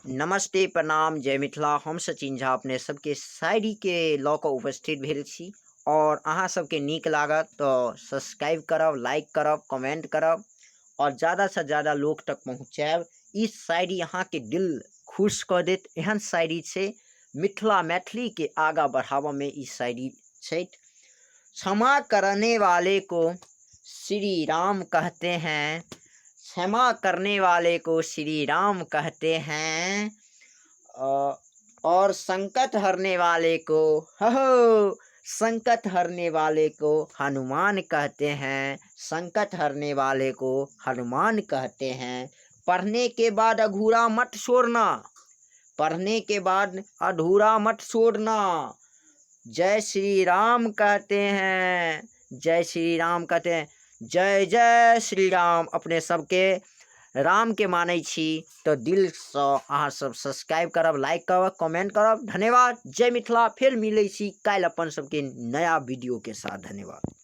नमस्ते, प्रणाम, जय मिथिला। हम सचिन झा अपने सबके शायरीके लऽ कऽ उपस्थित भेल छी आओर अहाँ सबके नीक लागत तऽ सब्सक्राइब करब, लाइक करब, कमेंट करब आओर ज्यादासँ ज्यादा लोक तक पहुँचायब। ई शायरी अहाँके दिल खुश कऽ देत, एहन शायरी छै। मिथिला मैथिलीके आगाँ बढ़ाबऽमे ई शायरी छथि। क्षमा करने वाले को श्री राम कहते हैं, क्षमा करने वाले को श्री राम कहते हैं और संकट हरने वाले को, हो, संकट हरने वाले को हनुमान कहते हैं, संकट हरने वाले को हनुमान कहते हैं। पढ़ने के बाद अधूरा मत छोड़ना, पढ़ने के बाद अधूरा मत छोड़ना, जय श्री राम कहते हैं, जय श्री राम कहते हैं, जय जय श्री राम। अपने सबके रामके मानै छी तऽ दिलसँ अहाँ सब सब्सक्राइब करब, लाइक करब, कमेंट करब। धन्यवाद, जय मिथिला। फेर मिलै छी काल्हि अपन सबके नया वीडियोके साथ। धन्यवाद।